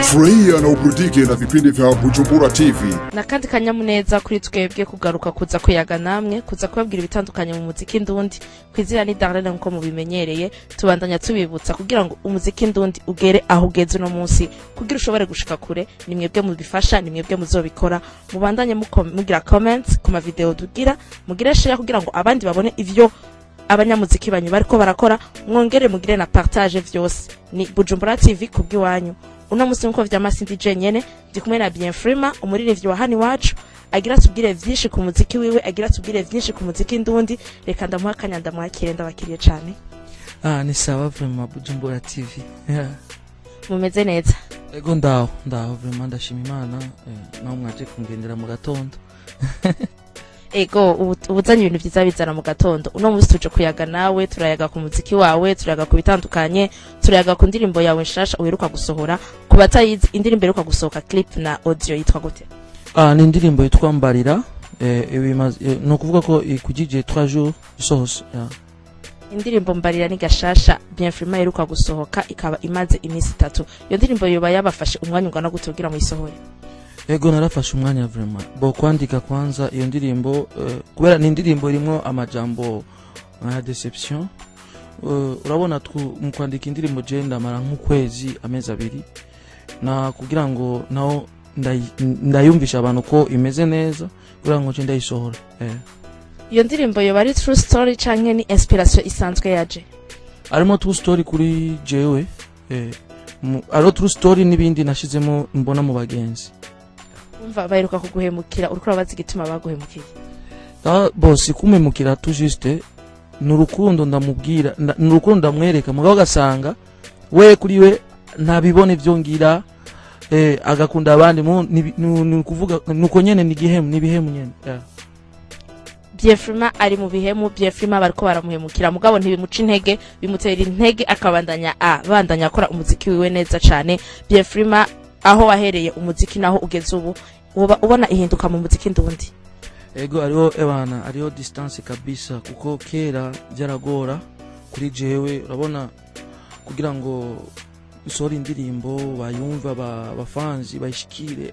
Furahia na uburudike na vipindi vya Bujumbura TV. Na kandi kanyamuneza kuri twebwe kugaruka kuza kuyaga namwe, kuza kubabwira ibitandukanye mu muziki ndundi. Kwizira ni Darlene, nkuko mubimenyereye. Tubandanya tubibutsa kugira ngo umuziki ndundi ugere aho ugeze uno munsi, kugira ushobore gushika kure, ni mwebwe mubifasha, ni mwebwe muzobikora. Mubandanye mugira comments ku ma video tugira, mugire share kugira ngo abandi babone ivyo abanyamuziki banyu bariko barakora, mwongere mugire na partage. Vyose ni Bujumbura TV kubw'iwanyu. Uno musi, nkuko vyama, sindi jenyene, ndi kumwe na Bienfrima, umuririmbyi wa hano iwacu, agira tubwire vyinshi ku muziki wiwe, agira tubwire vyinshi ku muziki ndundi. Reka ndamuha akanya, ndamwakire. Ndabakiriye cane. Ah, ni sawa vraiment, Bujumbura TV. Yeah. Mumeze neza? Ego, ndaho ndaho vraiment, ndashima Imana, naho mwaje kungendera mu gatondo. Ego, ubuzanye ibintu vyiza bizana mu gatondo. Uno musi tuje kuyaga nawe, turayaga ku muziki wawe, turayaga ku bitandukanye, turayaga ku ndirimbo yawe nshasha uheruka gusohora. Ku batayizi, indirimbo iheruka gusohoka, clip na audio, yitwa gute? Ah, ni indirimbo yitwa Mbarira, ni ukuvuga ko ikujije 3 jours isohose. Yeah. Indirimbo Mbarira ni gashasha Bienfrima iheruka gusohoka, ikaba imaze iminsi 3. Iyo ndirimbo yoba yabafashe umwanya ungana gute kugira muyisohore? Ego, narafashe umwanya vraiment. Bo kwandika kwanza iyo ndirimbo, kubera ni indirimbo irimwo amajambo nka déception. Urabona mu kwandika indirimbo je ndamara nk'ukwezi, amezi 2, na kugira ngo naho ndayumvisha abantu ko imeze neza, kugira ngo nce ndayisohora. Iyo ndirimbo yoba ari true story canke ni inspiration isanzwe yaje? Harimo true story kuri jewe, hariho true story n'ibindi nashizemo mbona mu bagenzi. Umva, baheruka kuguhemukira, uriko urabaza igituma baguhemukiye? Ah, bo si kumemukira tout juste, ni urukundo ndamubwira, ni urukundo ndamwereka, mugabo agasanga we kuri we ntabibona ivyo ngira, agakunda abandi. Ni ukuvuga nuko nyene, ni igihemu, ni ibihemu nyene, yeah. Bienfrima ari mu bihemu. Bienfrima bariko baramuhemukira, mugabo ntibimuca intege, bimutera intege, akabandanya abandanya akora umuziki wiwe neza cane. Bienfrima, aho wahereye umuziki naho ugeze ubu, uba ubona ihinduka mu muziki ndundi? Ego, hariho, ebana, hariho distance kabisa, kuko kera byaragora kuri jewe, urabona, kugira ngo usohore indirimbo bayumva abafanzi bayishikire,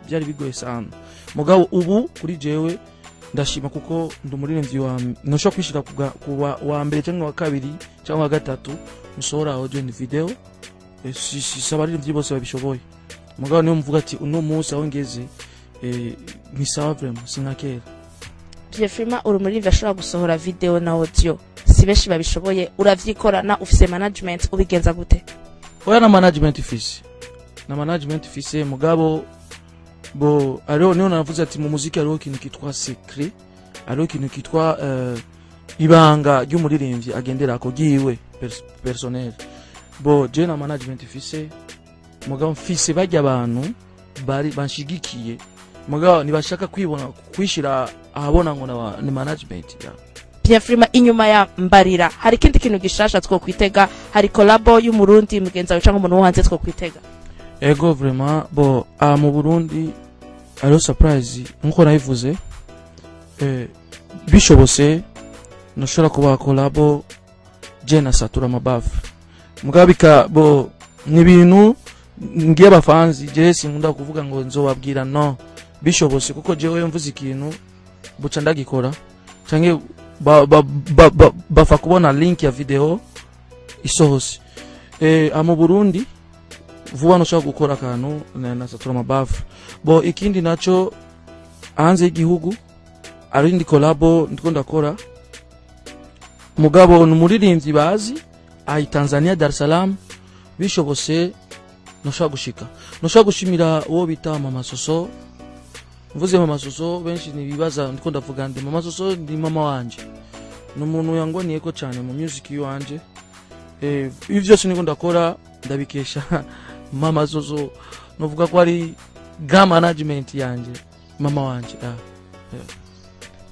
byari bigoye sana. Mugabo ubu kuri jewe ndashima, kuko ndi umuririmbyi wa ntushobora kwishira kuba wa mbere cyangwa wa kabiri cyangwa wa gatatu musohora audio and video. Si abaririmbyi bose babishoboye, mugabo niyo mvuga ati uno munsi aho ngeze, ni sawa vraiment, si nka kera. Bienfrima, uri umuririmbyi ashobora gusohora video na audio, si benshi babishoboye. Uravyikorana, ufise management, ubigenza gute? Oya, na management ifise, na management ifise, mugabo bo ariho niho navuze ati mu muziki hariho ikintu kitwa secret, hariho ikintu kitwa ibanga ry'umuririmbyi agenderako ryiwe personnel. Bo je na management ifise, mugabo mfise barya abantu bari banshigikiye, mugabo ntibashaka kwibona, kwishira ahabona ngo ni management, yeah. Bienfrima, inyuma ya Mbarira hari ikindi kintu gishasha twokwitega? Hari collabo y'umurundi mugenzi wawe canke umuntu wo hanze twokwitega? Ego, vraiment, bo aha mu Burundi hariho surprise nkuko nabivuze, bishobose nashobora kuba collabo je na Satura Mabafu, mugabo bika bo ni ibintu ngiye abafanzi, je sinkunda kuvuga ngo nzobabwira, no bishobose, kuko jewe mvuze ikintu buca ndagikora, canke bafa kubona link ya video isohose. Aha mu Burundi vuba ntushobora gukora akantu na Satura Mabafu. Bo ikindi naco, hanze y'igihugu ari indi collabo ndiko ndakora, mugabo ni umuririmbyi bazi ayi Tanzania, Dar es Salaam. Bishobose ntushobora gushika, ntushobora gushimira uwo bita Mama Soso. Mvuze Mama Soso, benshi ntibibaza ndiko ndavuga ndi Mama Soso. Ni mama wanje, ni umuntu yangwaniyeko cyane mu music yiwanje. Ibi byose niko ndakora ndabikesha Mama Soso. Novuga ko ari ga management yanje, mama wanje, ah.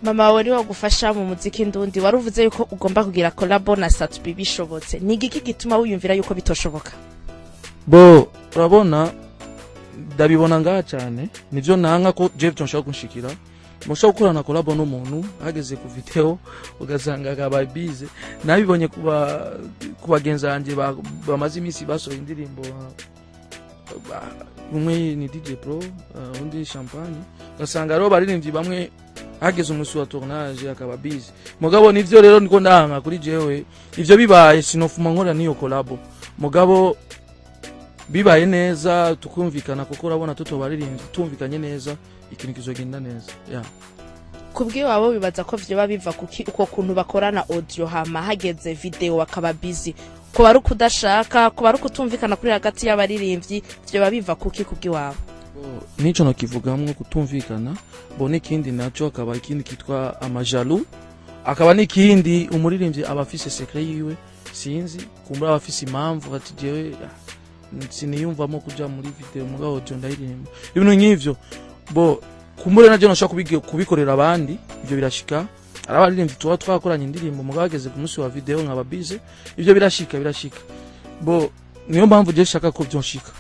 Mama wawe niwe wagufasha mu muziki ndundi. Wari uvuze yuko ugomba kugira collabo na Sat-B bishobotse. Ni igiki gituma wiyumvira yuko bitoshoboka? Bo urabona, ndabibona ngaha cyane, nivyo nanka ko je nshobora kunshikira, mushobora gukorana collabo n'umuntu hageze ku video ugasanga akabaye bize. Nabibonye kuba ku bagenzi banje bamaze iminsi basohoye indirimbo. Umwe ni DJ Pro, undi Champagne. Ugasanga rero baririmbyi bamwe hageze umunsi wa tournage akaba busy. Mugabo nivyo rero niko ndanga kuri jewe, ivyo bibaye sinofuma nkora niyo collabo. Mugabo bibaye neza tukumvikana, kuko urabona tutobaririmbyi tumvikanye neza, ikintu kizogenda neza, yeah. Kubw'iwabo bibaza ko vyoba biva kuki uko kuntu bakorana audio, hama hageze video bakaba busy? Kuba ari ukudashaka, kuba ari ukutumvikana kuri hagati y'abaririmbyi, vyoba biva kuki kubw'iwabo? Nico nokivugamwo kutumvikana bo, n'ikindi naco akaba ikindi kitwa amajalu, akaba n'ikindi umuririmbyi aba afise secret yiwe, sinzi kumbura aba afise impamvu ati jewe siniyumvamo kuja muri video, mugabo audio ndayiririmba, ibintu nk'ivyo. Bo kumbure navyo nashobora kubikorera abandi, ivyo birashika. Ari abaririmbyi tuba twakoranye indirimbo, mugabo hageze ku munsi wa video nkaba busy, ivyo birashika, birashika. Bo niyo mpamvu je shaka ko vyonshika.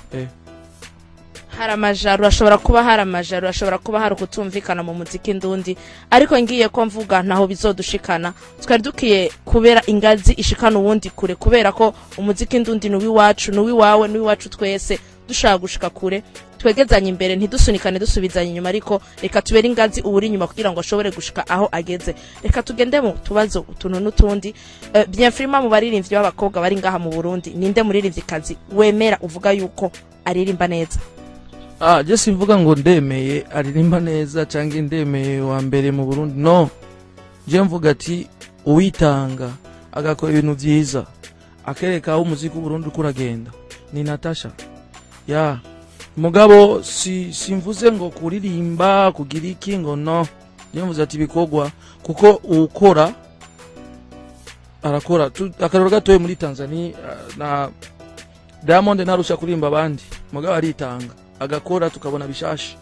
Hari amajaru, ashobora kuba hari amajaru, ashobora kuba hari ukutumvikana mu muziki ndundi, ariko ngiye ko mvuga ntaho bizodushikana. Twari dukwiye kubera ingazi ishikana uwundi kure, kubera ko umuziki ndundi ni uw'iwacu, ni uw'iwawe, ni uw'iwacu twese. Dushaka gushika kure, twegezanye imbere, ntidusunikane dusubizanye inyuma, ariko reka tubere ingazi uwuri inyuma kugira ngo ashobore gushika aho ageze. Reka tugende mu tubazo utuntu n'utundi. Bienfrima, mu baririmbyi b'abakobwa bari ngaha mu Burundi, ninde muririmvyikazi wemera uvuga yuko aririmba neza? Ah, je simvuga ngo ndemeye aririmba neza canke ndemeye wa mbere mu Burundi, no. Je mvuga ati uwitanga agakora ibintu vyiza, akereka aho umuziki w'Uburundi uko uragenda, ni Natasha ya. Mugabo si simvuze ngo kuririmba kugira iki ngo no, je mvuze ati bikorwa, kuko ukora arakora. Akarero gatoye muri Tanzania, na Diamond narusha kuririmba abandi, mugabo aritanga agakora tukabona bishasha.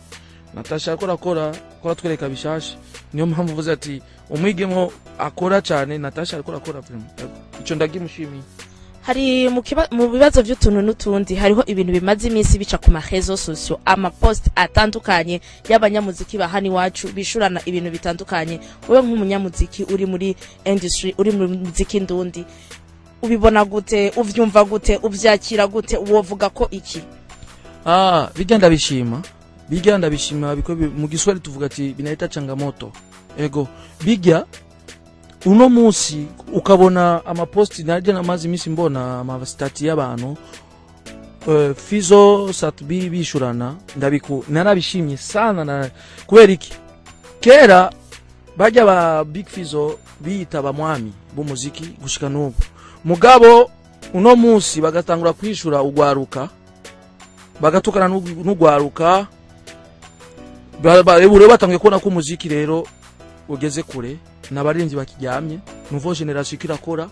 Natasha akora akora akora twereka bishasha. Niyo mpamvu mvuze ati umwigemo akora cyane, Natasha akora akora vraiment, ico ndagimushimiye. Hari mu bibazo by'utuntu n'utundi, hariho ibintu bimaze iminsi bica ku ma réseaux sociaux, amapost atandukanye y'abanyamuziki ba hano iwacu bishurana ibintu bitandukanye. Wowe nk'umunyamuziki uri muri industry, uri mu muziki ndundi, ubibona gute? Uvyumva gute? Uvyakira gute? Wovuga ko iki? Ah, bijya ndabishima, bijya ndabishima biko mu Giswahili tuvuga ati binaita changamoto. Ego, bijya uno munsi ukabona amaposti, najya namaze iminsi mbona amastati y'abantu, Fizo, Satbi bishurana, ndabiku narabishimye sana. Na kubera iki? Kera bajya ba Big Fizo biyita bamwami b'umuziki gushika n'ubu, mugabo uno munsi bagatangura kwishura ugwaruka, bagatukana n'ugwaruka. Ubu rero batangiye kubona ko umuziki rero ugeze kure n'abarinzi bakiryamye, nouveau génération ikirakora.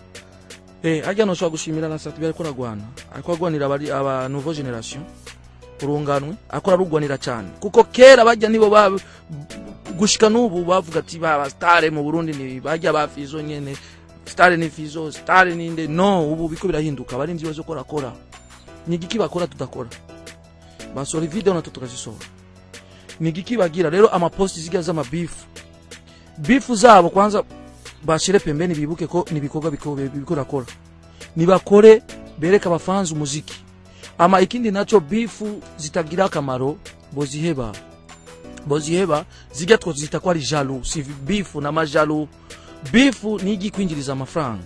Harya noshobora gushimira na Sat-B, ariko aragwana, ariko agwanira abari aba nouveau génération, urunganwe, ariko ararugwanira cyane, kuko kera bajya nibo ba gushika n'ubu bavuga ati ba star mu Burundi ni bajya ba Fizo nyene, star ni Fizo, star ninde. No ubu biko birahinduka, abarinzi bazo kora kora ni igiki bakora tudakora, basohora video natwe tukazisohora, ni igiki bagira. Rero amaposti ziga z'amabifu, bifu zabo kwanza bashire pembeni, bibuke ko nibikorwa bikorakora, nibakore bereka abafanzi umuziki. Ama ikindi naco, bifu zitagira akamaro boziheba, boziheba. Zijya twozita ko ari jaloux, si bifu na majalu. Bifu nigi kwinjiriza amafaranga.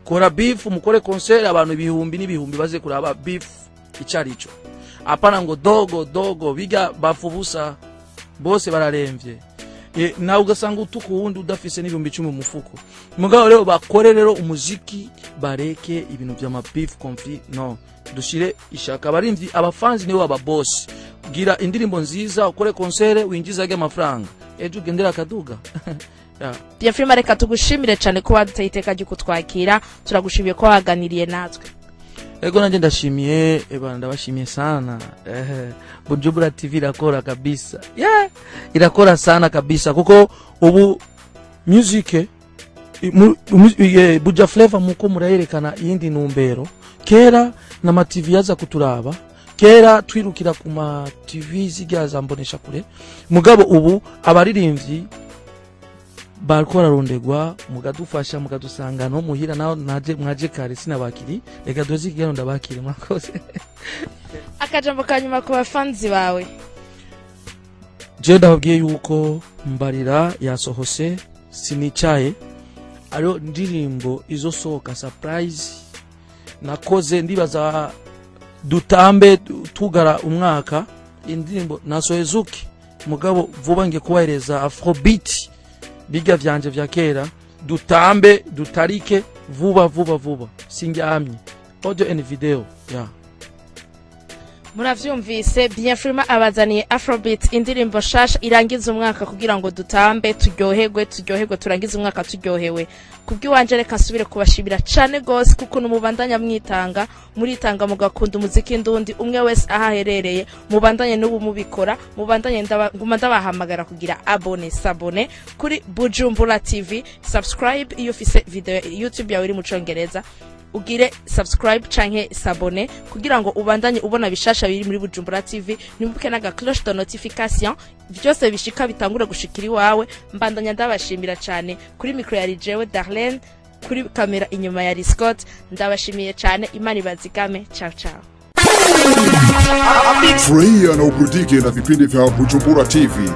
Kora bifu, mukore concert, abantu ibihumbi n'ibihumbi baze kuraba bifu icarico, apana ngo dogo dogo biga bafubusa bose bararemvye. Nawe ugasanga utuka uwundi udafise n'10,000 mu mufuko. Mugabo rero bakore rero umuziki, bareke ibintu vy'ama beef, conflit. No dushire ishaka abarimvyi, abafanzi nibo aba boss. Gira indirimbo nziza, ukore concert, winjize amafaranga, ejo ugendera akaduga, yeah. Bienfrima, reka tugushimire cyane ko waduteye iteka ryo kutwakira. Turagushimiye ko waganiriye natwe. Ego, nanje ndashimiye bana, ndabashimiye sana. Bujumbura TV irakora kabisa, yeah, irakora sana kabisa, kuko ubu music Buja Flavor muko murayerekana iyindi ntumbero. Kera na TV yaza kuturaba, kera twirukira ku ma TV zigya zambonesha kure, mugabo ubu abaririmbyi bariko bararondegwa, mugadufasha mukadusanga no muhira. Naho naje mwaje kare sinabakiri, reka duze ikiganiro ndabakire. Mwakoze. Aka Akajambo ka nyuma ku bafanzi bawe. Je ndababwiye yuko Mbarira yasohose, sinicaye, ariyo ndirimbo izosohoka surprise nakoze. Ndibaza dutambe tugara umwaka. Indirimbo nasohoye zuki, mugabo vuba ngiye kubahereza afrobeat, bijya vyanje vya kera, dutambe dutarike vuba vuba vuba. Sindyamye, audio and video, yeah. Muravyumvise, Bienfrima abazaniye afrobeat, indirimbo nshasha irangiza umwaka, kugira ngo dutambe, turyoherwe, turyoherwe, turangize umwaka turyohewe. Kubw'iwanje, reka nsubire kubashimira cane gose kuko mubandanya mwitanga, muritanga, mugakunda umuziki ndundi. Umwe wese aho aherereye, mubandanye n'ubu mubikora, mubandanye. Nguma ndabahamagara kugira abonner, s'abonner kuri Bujumbura TV, subscribe. Iyo ufise video YouTube yawe iri mu Congereza, ugire subscribe canke s'abonner kugira ngo ubandanye ubona bishasha biri muri Bujumbura TV. Nimuke n'aga cloche de notification, vyose bishika bitangura gushikira iwawe. Mbandanya ndabashimira cane. Kuri micro ya jewe Darlene, kuri kamera inyuma ya Scott. Ndabashimiye cane, Imana ibazigame. Ciao ciao. Furahia na uburudike na vipindi vya Bujumbura TV.